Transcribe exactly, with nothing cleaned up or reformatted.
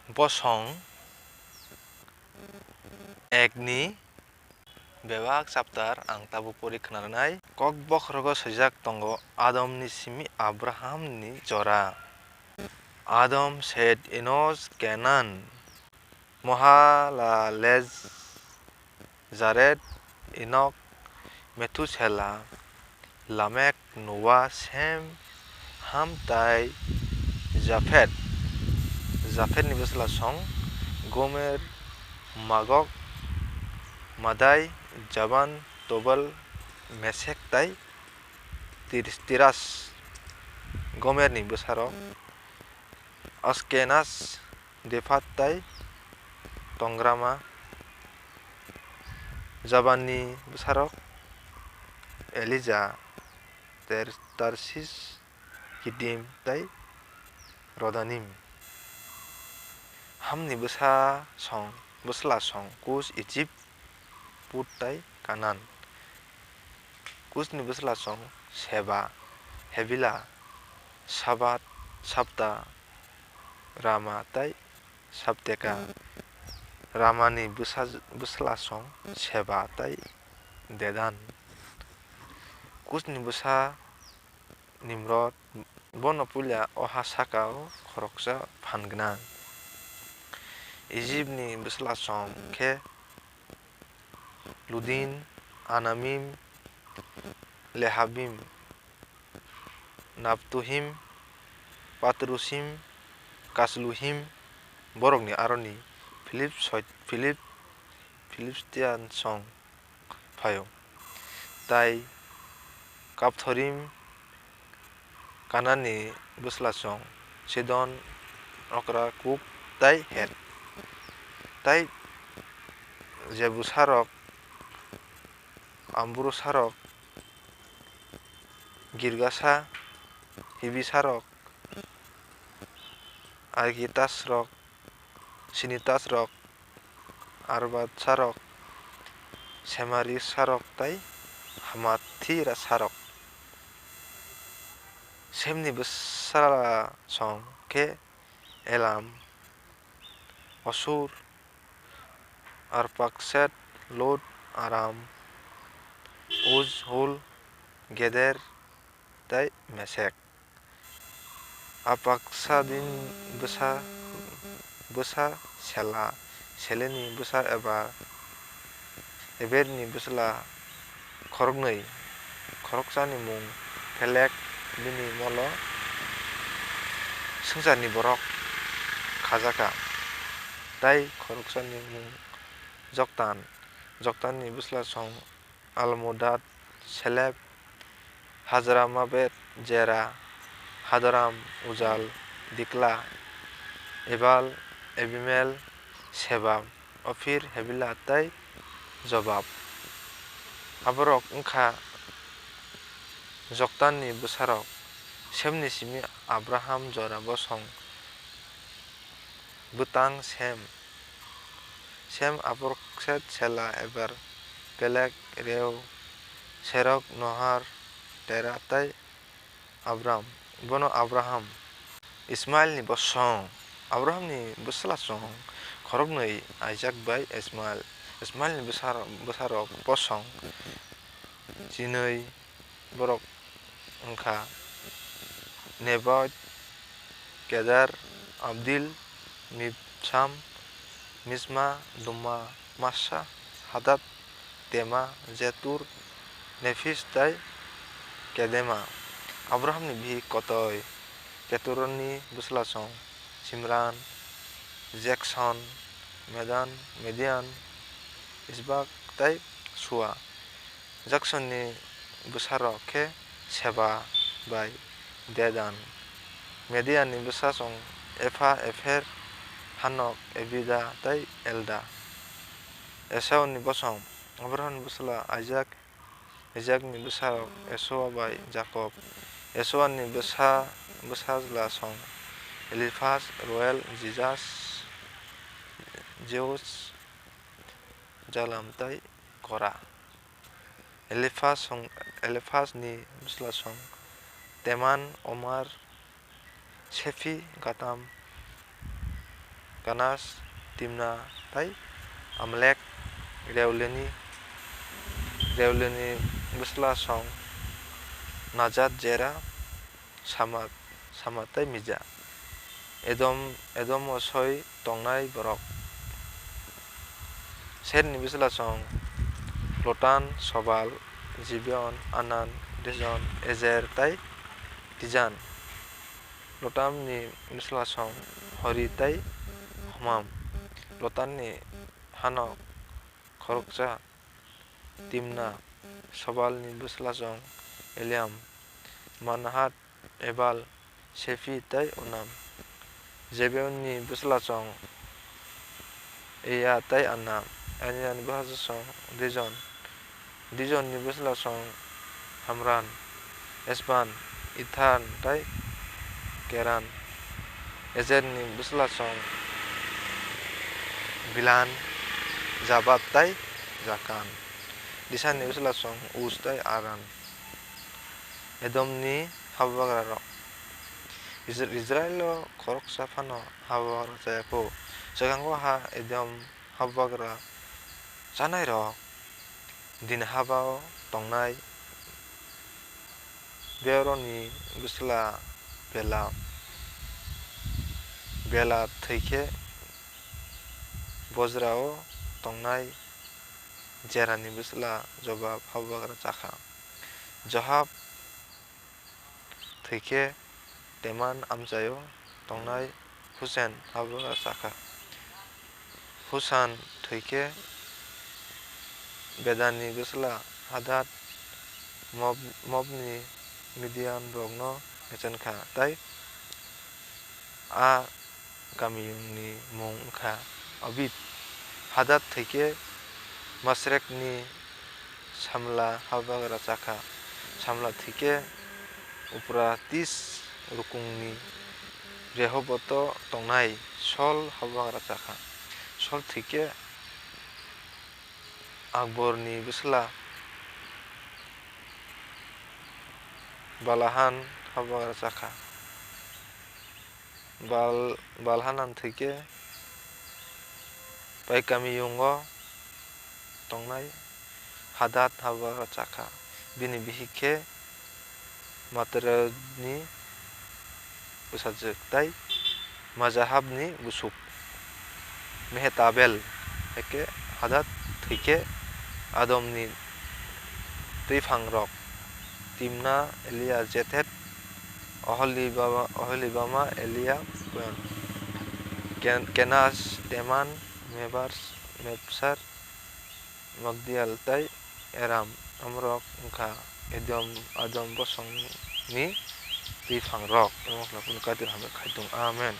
Bosong ekni bebak chapter ang tabuk pori khna rwnai. Kokbokhorogo swijak tongo, Adomni simi Abrahamni jora. Adam, Set, Enos, Kenan, Mahalalel, Jared, Enok, Methusela, Lamek, Noa, Sem, Ham tai Japhet. Japhetni bwslasong Gomer, Magok, Madai, Jaban, Tobal, Mesek tai Tir-, Tiras. Gomerni bwsarok Askenas, Dephat tai Tongrama. Jabanni bwsarok Elija, Ter-, Tarsis, Kidim tai Rodanim. Hamni bwsasong, bwslasong Kus, Ijip, Put tai Kanan. Kusni bwslasong Seba, Hebila, Sabat, Sabta, Rama tai Sabteka. Ramani bwsa-, bwslasong Seba tai Dedan. Kusni bwsa Nimrod, bono puila o ha sakao khoroksa phan gwnang. Ijipni bwslasong khe Ludin, Anamim, Lehabim, Naptuhim, Patrusim, Kasluhim, borokni aroni Philip soi-, Philip, Philistiansong phaio, tai Kapthorim, Kananni bwslasong Sidon, Okra, Kuk tai Het, tai Jebusarok, Ambrusarok, Girgasa, Hibisarok, Arkitasrok, Sinitasrok, Arbadsarok, Semarisarok tai Hamathirasarok. Semni bwsarok song khe Elam, Asur, Arpaksad, Lud, Aram, Uz, Hul, Geder tai Mesek. Apaksadin bwsa, bwsa Sela, Seleni bwsa Eber, Eberni bwsla khoroknwi, khoroksani mung Pelek, bini molo swngcharni borok khajakha, tai khoroksani mung Joktan, Joktanni bwslasong Almodad, Selep, Hajramabet, Jera, Hadoram, Ujal, Dikla, Ebal, Ebimel, Seba, Ophir, Hebila tai Jobab. Aborok wngkha Joktanni bwsarok. Semni simi Abraham jora bosong bwtang Sem. Sem Apakset, Sela, Eber, Pelek, Reu, Serok, Nohar, Tera tai Abram. Bono Abraham. Ismaelni bosong. Abrahamni bwslasong khoroknwi Isaac bai Ismael. Ismaelni bwsarok, bwsarok bosong chinwi borok wngkha Nebat, Kedar, Abdil, Mibsam, Misma, Duma, Massa, Hadad, Tema, Jetur, Nephis tai Kedema. Abrahamni bihik kotoi Keturani bwslasong Simran, Jekson, Medan, Median, Isbak tai Sua. Jaksonni bwsarok khe Seba bai Dedan. Medianni bwsasong Epha, Epher, Hanok, Ebida tai Elda. Esauni bosong Abrahamni bwsla Isaac, Isaakni bwsarok Esau bai Jakob. Esauani bwsa, bwsajlasong Eliphas, Reuel, Jijas, Jeus, Jalam tai Kora. Eliphas song, Eliphasni bwslasong Teman, Omar, Sephi, Gatam, Kenas, Timna tei Amalek. Reuelni, Reuelni bwslasong Najat, Jera, Sama, Sama tei Mija. Edom, Edomo soi tongnai borok. Serni bwslasong Lotan, Sobal, Zibeon, Anan, Dison, Ezer tei Dijan. Lotamni bwslasong Hori tei Homam. Lotanni hano khoroksa Timna. Sobalni bwslasong Eliam, Manahat, Ebal, Sephi tei Onam. Zibeonni bwslasong Eya tei Ana. Anani bwslasong Dison. Disonni bwslasong Hamran, Esban, Ithan tei Keran. Ezerni bwslasong Bilan, Jabad tei Jakan. Disanni bwslasong Us tei Aran. Edomni habugrarok. Isra-, Israilo khoroksa phano habugra chaya kho. Swkango ha Edom habugra chanairok Dinhabao tongnai Beoroni bwsla Bela, Bela thwi khe Bojrao tongnai Jerani bwsla Jobab habugra chakha. Johab thwi khe Teman amchaio tongnai Husen habugra chakha. Husan thwi khe Bedani bwsla Hadad Mob-, Mobni Midianrokno mechenkha, tei a kamiyungni mung wngkha Abit. Hadad thwi khe Masrekni Samla habugra chakha. Samla thwi khe Upratis rukungni Rehoboto tongnai Sol habugra chakha. Sol thwi khe Akborni bwsla Balahan habugra chakha. Bal-, Balhanan thwi khe pai kamiyungo tongnai Hadad habugra chakha. Bini bihik khe Matrani bwsajwk tei Mazahabni busuk Mehetabel. Hakhe Hadad thwi khe Adomni twiphangrok Timna, Elia, Jethet, Oholibama, Oholibama, Elia, Ken-, Kenas, Teman, Mebars, Mebsar, Magdial tei Eram, amorok wngkha Edom, Adom bosongni twiphangrok. Amo khe Kaitor hamya khai tongo. Amen.